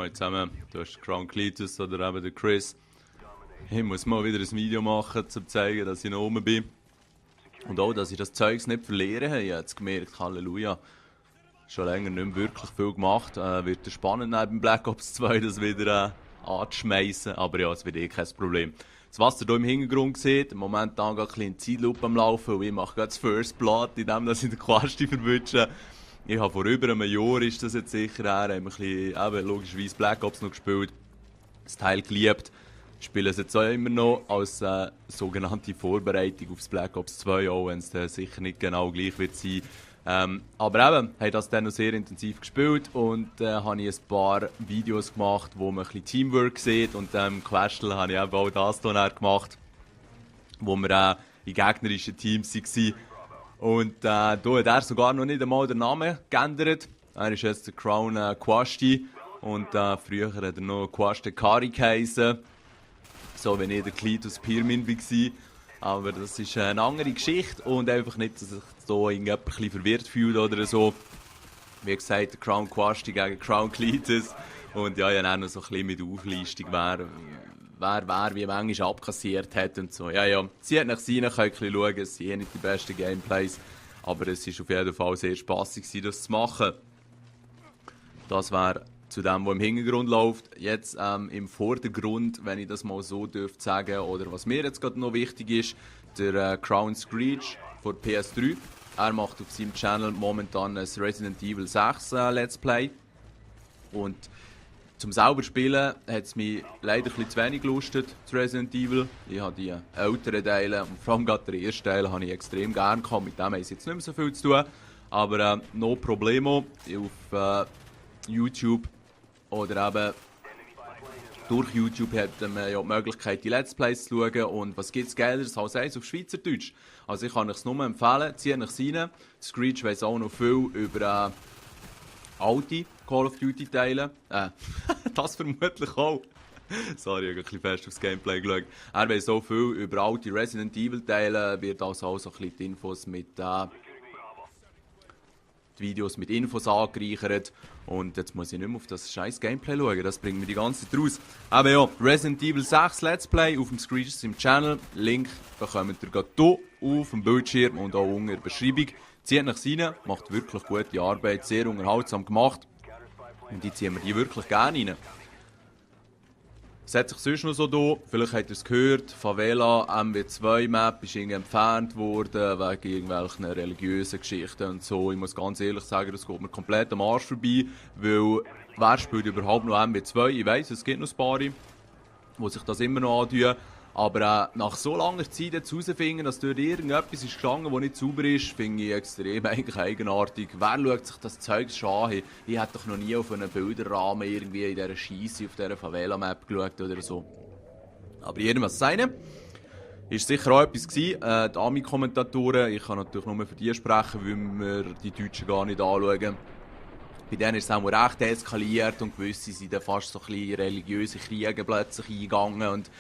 Hallo zusammen, du hast Crown Cletus oder eben der Chris. Ich muss mal wieder ein Video machen, um zu zeigen, dass ich noch oben bin. Und auch, dass ich das Zeugs nicht verlieren habe. Ich habe jetzt gemerkt, Halleluja, schon länger nicht mehr wirklich viel gemacht. Wird spannend neben Black Ops 2 das wieder anzuschmeissen. Aber ja, es wird eh kein Problem. Das, was ihr hier im Hintergrund seht, momentan geht ein bisschen Zeitlupe am Laufen und ich mache gerade das First Blood, indem ich den Quasti verwünsche. Ich habe vor über einem Jahr, ist das jetzt sicher her, haben wir ein bisschen, eben, logischerweise Black Ops noch gespielt, das Teil geliebt. Ich spiele es jetzt auch immer noch als sogenannte Vorbereitung auf das Black Ops 2, auch wenn es sicher nicht genau gleich wird sein. Aber eben, habe das dann noch sehr intensiv gespielt und habe ich ein paar Videos gemacht, wo man ein bisschen Teamwork sieht und im Questel habe ich eben auch das hier gemacht, wo wir in gegnerischen Teams waren. Und da hat er sogar noch nicht einmal den Namen geändert. Er ist jetzt der Crown Quasti und früher hat er noch Quasti Kari geheißen. So wie ich der Cletus Pirmin war. Aber das ist eine andere Geschichte und einfach nicht, dass sich so irgendjemand ein bisschen verwirrt fühlt oder so. Wie gesagt, der Crown Quasti gegen Crown Cletus. Und ja, ich habe auch noch so ein bisschen mit Auflistung, wer wie manchmal abkassiert hat und so. Ja, zieht nach rein, könnt ein bisschen schauen, es sind nicht die besten Gameplays, aber es war auf jeden Fall sehr spassig, das zu machen. Das wäre zu dem, was im Hintergrund läuft. Jetzt im Vordergrund, wenn ich das mal so dürfte sagen, oder was mir jetzt gerade noch wichtig ist, der Crown Screech von PS3. Er macht auf seinem Channel momentan ein Resident Evil 6 Let's Play. Und zum selber spielen hat es mich leider ein bisschen zu wenig gelustet, zu Resident Evil. Ich habe die älteren Teile, und vor allem gerade den ersten Teil, habe ich extrem gerne gehabt. Mit dem haben sie jetzt nicht mehr so viel zu tun. Aber no problemo auf YouTube oder eben durch YouTube hat man ja die Möglichkeit, die Let's Plays zu schauen. Und was gibt es Geileres als eins auf Schweizerdeutsch? Also ich kann es nur empfehlen, zieht euch rein. Screech weiss auch noch viel über alte Call of Duty Teile. Das vermutlich auch. Sorry, ich habe ein bisschen fest aufs Gameplay geschaut. Er weiss so viel über alte Resident Evil Teile, wird also auch so ein bisschen die Infos mit die Videos mit Infos angereichert. Und jetzt muss ich nicht mehr auf das scheiß Gameplay schauen, das bringt mir die ganze Zeit raus. Aber ja, Resident Evil 6 Let's Play auf dem Screech im Channel. Link bekommt ihr gerade hier auf dem Bildschirm und auch unten in der Beschreibung. Zieht nach rein, macht wirklich gute Arbeit, sehr unterhaltsam gemacht. Und die ziehen wir die wirklich gerne rein. Es hat sich sonst noch so da, vielleicht habt ihr es gehört, Favela MW2 Map ist irgendwie entfernt worden, wegen irgendwelchen religiösen Geschichten und so. Ich muss ganz ehrlich sagen, das geht mir komplett am Arsch vorbei, weil wer spielt überhaupt noch MW2? Ich weiss, es gibt noch ein paar, die sich das immer noch antun. Aber nach so langer Zeit jetzt herausfinden, dass dort irgendetwas ist gestanden, das nicht sauber ist, finde ich extrem eigentlich eigenartig. Wer schaut sich das Zeug schon an? Ich habe doch noch nie auf einen Bilderrahmen irgendwie in dieser Scheisse auf dieser Favela-Map geschaut oder so. Aber jedem was seine. Ist sicher auch etwas gewesen. Die Ami-Kommentatoren, ich kann natürlich nur für die sprechen, weil wir die Deutschen gar nicht anschauen. Bei denen ist es auch recht eskaliert und gewisse sind dann fast so ein bisschen religiöse Kriege plötzlich eingegangen und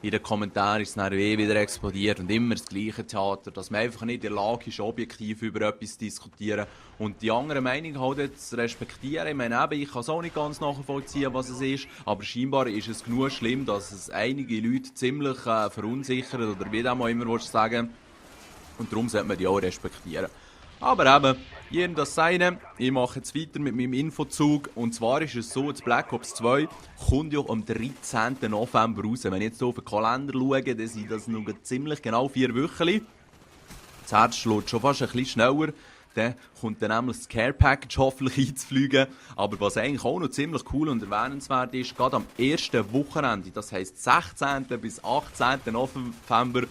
in den Kommentaren ist es dann wieder explodiert und immer das gleiche Theater, dass man einfach nicht in der Lage ist, objektiv über etwas zu diskutieren und die andere Meinung halt zu respektieren. Ich meine, ich kann es auch nicht ganz nachvollziehen, was es ist, aber scheinbar ist es genug schlimm, dass es einige Leute ziemlich verunsichert oder wie das mal immer sagen und darum sollte man die auch respektieren. Aber eben, jedem das seine. Ich mache jetzt weiter mit meinem Infozug. Und zwar ist es so, das Black Ops 2 kommt ja am 13. November raus. Wenn ich jetzt so auf den Kalender schaue, dann sind das noch ziemlich genau 4 Wochen. Das Herz schlägt schon fast ein bisschen schneller. Dann kommt dann nämlich das Care Package hoffentlich einzufliegen. Aber was eigentlich auch noch ziemlich cool und erwähnenswert ist, gerade am ersten Wochenende, das heisst 16. bis 18. November,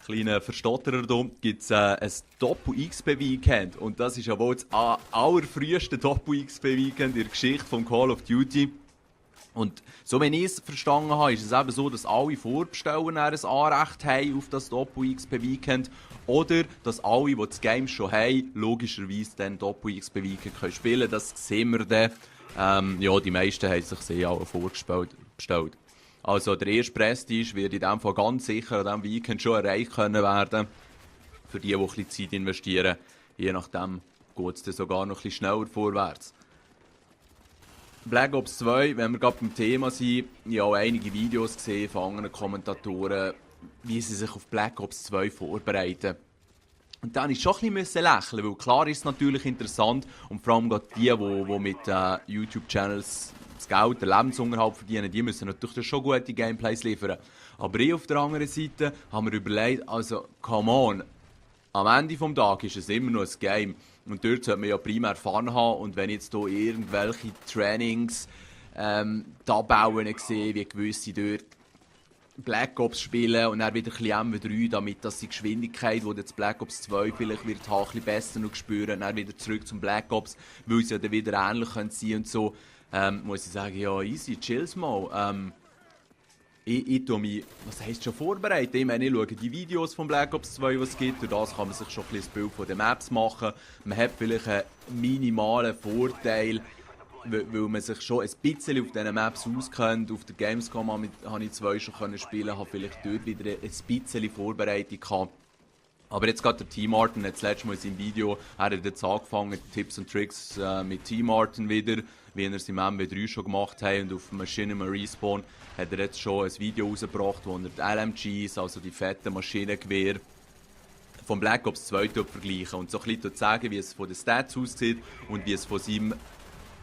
kleiner Verstotterer hier, gibt es ein Doppel-XP-Weekend. Und das ist ja wohl das allerfrüheste Doppel-XP-Weekend in der Geschichte von Call of Duty. Und so wie ich es verstanden habe, ist es eben so, dass alle Vorbesteller ein Anrecht haben auf das Doppel-XP-Weekend. Oder dass alle, die das Game schon haben, logischerweise dann Doppel-XP-Weekend spielen können. Das sehen wir dann. Ja, die meisten haben sich sehr auch vorgestellt. Also der erste Prestige wird in diesem Fall ganz sicher an diesem Weekend schon erreicht können werden. Für die ein bisschen Zeit investieren. Je nachdem geht es dann sogar noch ein bisschen schneller vorwärts. Black Ops 2, wenn wir gerade beim Thema sind, ich habe auch einige Videos gesehen von anderen Kommentatoren, wie sie sich auf Black Ops 2 vorbereiten. Und dann musste ich schon ein bisschen lächeln, weil klar ist es natürlich interessant und vor allem gerade die mit YouTube-Channels das Geld, den Lebensunterhalt verdienen, die müssen natürlich schon gute Gameplays liefern. Aber ich auf der anderen Seite habe mir überlegt, also come on, am Ende des Tages ist es immer noch ein Game. Und dort sollte man ja primär Fun haben. Und wenn ich jetzt hier irgendwelche Trainings, Tabellen sehe, wie gewisse dort Black Ops spielen und dann wieder ein bisschen MW3, damit dass die Geschwindigkeit, die jetzt Black Ops 2 vielleicht wird haben, ein bisschen besser noch spüren, dann wieder zurück zum Black Ops, weil es ja dann wieder ähnlich sein könnte und so, muss ich sagen, ja easy, chills mal. Ich tue mich, was heisst schon vorbereiten? Ich meine, ich schaue die Videos von Black Ops 2, was es gibt. Durch das kann man sich schon ein bisschen das Bild von den Maps machen. Man hat vielleicht einen minimalen Vorteil, weil man sich schon ein bisschen auf diesen Maps auskennt. Auf der Gamescom habe ich 2 schon spielen, habe vielleicht dort wieder ein bisschen Vorbereitung gehabt. Aber jetzt gerade der Team Martin hat das letzte Mal in seinem Video, er hat jetzt angefangen, Tipps und Tricks mit Team Martin wieder, wie er es im MW3 schon gemacht hat. Und auf Machinima Respawn hat er jetzt schon ein Video rausgebracht, wo er die LMGs, also die fetten Maschinengewehre, vom Black Ops 2 vergleichen und so ein bisschen sagen, wie es von den Stats aussieht und wie es von seinem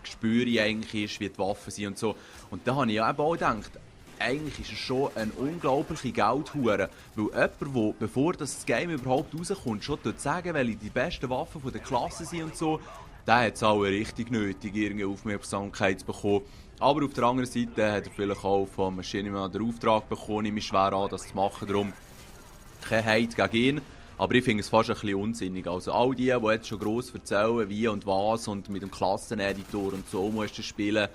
Gespür eigentlich ist, wie die Waffen sind und so. Und da habe ich ja eben auch gedacht, eigentlich ist es schon eine unglaubliche Geldhure, weil jemand, der, bevor das Game überhaupt rauskommt, schon sagen, welche die besten Waffen von der Klasse sind und so, der hat es auch richtig nötig, irgendeine Aufmerksamkeit zu bekommen. Aber auf der anderen Seite hat er vielleicht auch von Machinima den Auftrag bekommen, ich mich schwer an, das zu machen, darum kein Hate gegen ihn. Aber ich finde es fast ein bisschen unsinnig. Also all die jetzt schon gross erzählen, wie und was und mit dem Klasseneditor und so musst du spielen,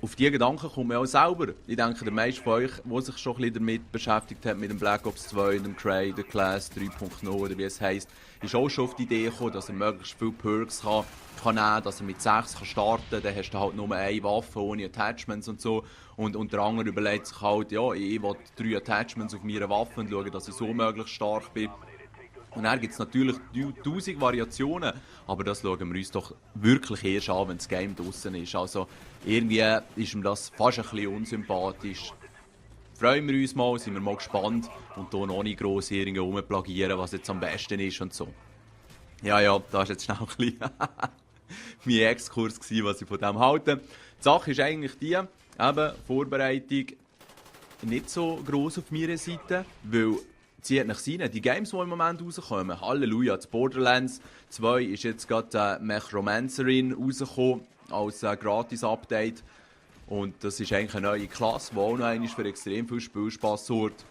auf diese Gedanken kommt man auch selber. Ich denke, der meiste von euch, der sich schon ein bisschen damit beschäftigt hat, mit dem Black Ops 2, dem Cray, der Class 3.0 oder wie es heisst, ist auch schon auf die Idee gekommen, dass er möglichst viele Perks kann nehmen, dass er mit 6 kann starten kann. Dann hast du halt nur eine Waffe ohne Attachments und so. Und unter anderem überlegt sich halt, ja, ich will 3 Attachments auf meiner Waffe und schauen, dass ich so möglichst stark bin. Und dann gibt es natürlich 1000 Variationen, aber das schauen wir uns doch wirklich erst an, wenn das Game draussen ist. Also irgendwie ist mir das fast ein bisschen unsympathisch. Freuen wir uns mal, sind wir mal gespannt und hier noch nicht gross irgendwie rumplagieren, was jetzt am besten ist und so. Ja, das war jetzt schnell ein bisschen mein Exkurs gewesen, was ich von dem halte. Die Sache ist eigentlich die, eben Vorbereitung nicht so gross auf meiner Seite, weil zieht nach rein. Die Games, die im Moment rauskommen, Halleluja, das Borderlands 2 ist jetzt gerade Mechromancerin rausgekommen als Gratis-Update. Und das ist eigentlich eine neue Klasse, die auch noch einmal für extrem viel Spielspaß sorgt.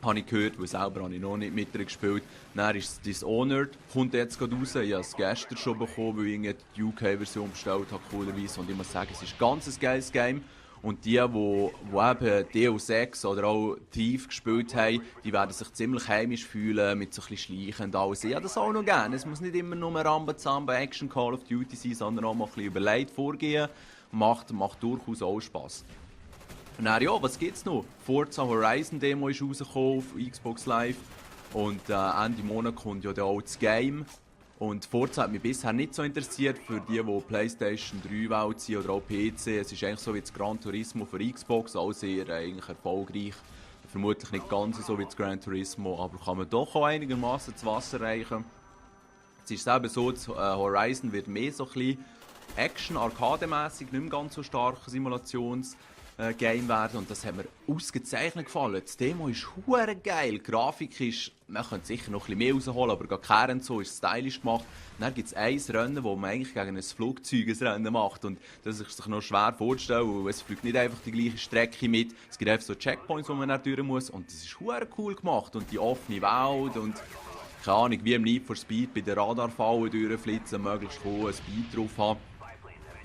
Habe ich gehört, weil selber habe ich noch nicht mit ihr gespielt. Dann ist Dishonored, kommt jetzt gerade raus. Ich habe es gestern schon bekommen, weil ich die UK-Version bestellt habe, coolerweise. Und ich muss sagen, es ist ganz ein geiles Game. Und die eben Deus Ex oder auch Thief gespielt haben, die werden sich ziemlich heimisch fühlen, mit so ein bisschen Schleichen und alles. Ich habe das auch noch gerne. Es muss nicht immer nur Rambazamba Action Call of Duty sein, sondern auch mal ein bisschen überlegt vorgehen. Macht durchaus auch Spass. Und dann, ja, was gibt's noch? Forza Horizon Demo ist rausgekommen auf Xbox Live. Und Ende Monat kommt ja dann auch das Game. Und Forza hat mich bisher nicht so interessiert, für die PlayStation 3 Welt sind oder auch PC. Es ist eigentlich so wie das Gran Turismo für Xbox, auch sehr eigentlich erfolgreich. Vermutlich nicht ganz so wie das Gran Turismo, aber kann man doch auch einigermaßen zu Wasser reichen. Es ist eben so, das Horizon wird mehr so ein bisschen Action-Arcade-mässig, nicht mehr ganz so stark Simulations-Game werden und das hat mir ausgezeichnet gefallen. Das Demo ist hure geil, die Grafik ist, man könnte sicher noch ein bisschen mehr rausholen, aber gar kehren so ist stylisch gemacht. Dann gibt es ein Rennen, wo man eigentlich gegen ein Flugzeug ein Rennen macht und das ist sich noch schwer vorzustellen, weil es fliegt nicht einfach die gleiche Strecke mit, es gibt einfach so Checkpoints, die man dann durch muss und das ist hure cool gemacht und die offene Welt und keine Ahnung, wie im Need for Speed bei den Radarfallen durchflitzen, möglichst hohen Speed drauf haben.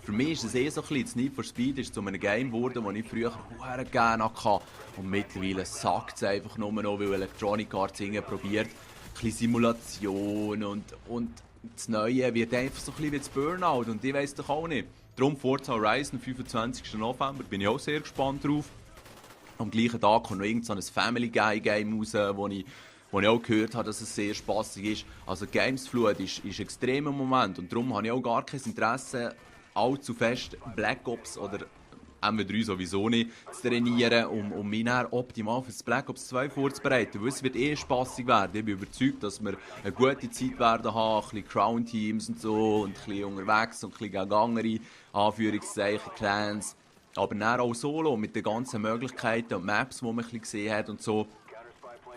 Für mich ist es so ein bisschen, das Need for Speed ist zu einem Game geworden, das ich früher sehr gerne hatte. Und mittlerweile sagt es einfach nur noch, weil Electronic Arts probiert. Ein bisschen Simulation und das Neue wird einfach so ein bisschen wie das Burnout und ich weiss doch auch nicht. Darum Forza Horizon, 25. November, bin ich auch sehr gespannt drauf. Am gleichen Tag kommt noch irgendein Family Guy Game raus, wo ich auch gehört habe, dass es sehr spaßig ist. Also Gamesflut ist extrem im Moment und darum habe ich auch gar kein Interesse allzu fest Black Ops oder MW3 sowieso nicht zu trainieren, um mich dann optimal für das Black Ops 2 vorzubereiten. Weil es wird spassig werden. Ich bin überzeugt, dass wir eine gute Zeit werden haben, ein bisschen Crown-Teams und so, und ein bisschen unterwegs und ein bisschen gegen andere Anführungszeichen, Clans. Aber dann auch solo, mit den ganzen Möglichkeiten und Maps, die man ein bisschen gesehen hat und so.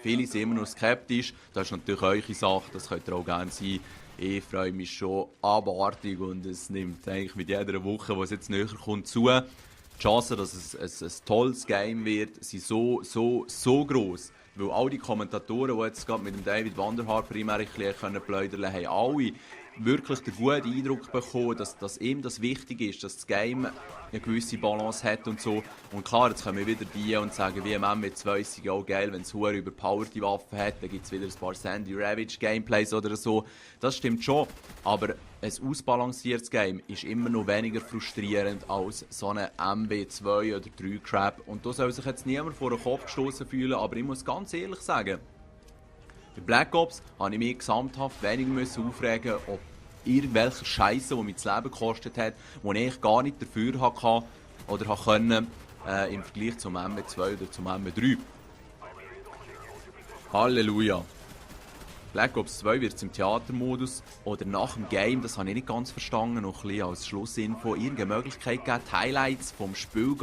Viele sind immer noch skeptisch. Das ist natürlich eure Sache, das könnt ihr auch gerne sein. Ich freue mich schon abartig und es nimmt eigentlich mit jeder Woche, wo es jetzt näher kommt, zu. Die Chancen, dass es ein tolles Game wird, sind so gross. Weil all die Kommentatoren, die jetzt gerade mit dem David Wanderhaar primär ein bisschen plaudern, haben alle wirklich den guten Eindruck bekommen, dass ihm das wichtig ist, dass das Game eine gewisse Balance hat und so. Und klar, jetzt kommen wieder die und sagen, wie im MW2 ist es ja auch geil, wenn es hure überpowerte Waffen hat, dann gibt es wieder ein paar Sandy Ravage Gameplays oder so. Das stimmt schon, aber ein ausbalanciertes Game ist immer noch weniger frustrierend als so eine MW2 oder 3 Crap. Und da soll sich jetzt niemand vor den Kopf gestoßen fühlen, aber ich muss ganz ehrlich sagen, bei Black Ops habe ich mich gesamthaft weniger aufregen, ob irgendwelche Scheiße, die mir das Leben gekostet hat, die ich gar nicht dafür hatte oder konnte, im Vergleich zum MW2 oder zum MW3. Halleluja! Black Ops 2 wird es im Theatermodus oder nach dem Game, das habe ich nicht ganz verstanden, noch ein bisschen als Schlussinfo, irgendeine Möglichkeit geben, die Highlights vom Spiel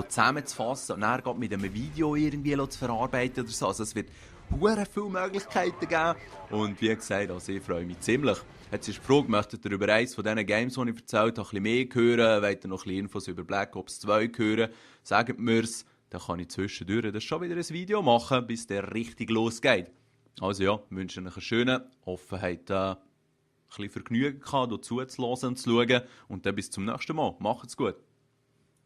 zusammenzufassen und dann mit einem Video irgendwie zu verarbeiten oder so. Also es wird hure viele Möglichkeiten geben und wie gesagt, also ich freue mich ziemlich. Jetzt ist die Frage, möchtet ihr über eines von diesen Games, die ich erzählt habe, ein bisschen mehr hören, wollt ihr noch ein bisschen Infos über Black Ops 2 hören, sagt mir's, dann kann ich zwischendurch das schon wieder ein Video machen, bis der richtig losgeht. Also ja, ich wünsche euch eine schöne Offenheit, ein bisschen Vergnügen gehabt, hier zuzuhören und zu schauen. Und dann bis zum nächsten Mal. Macht's gut.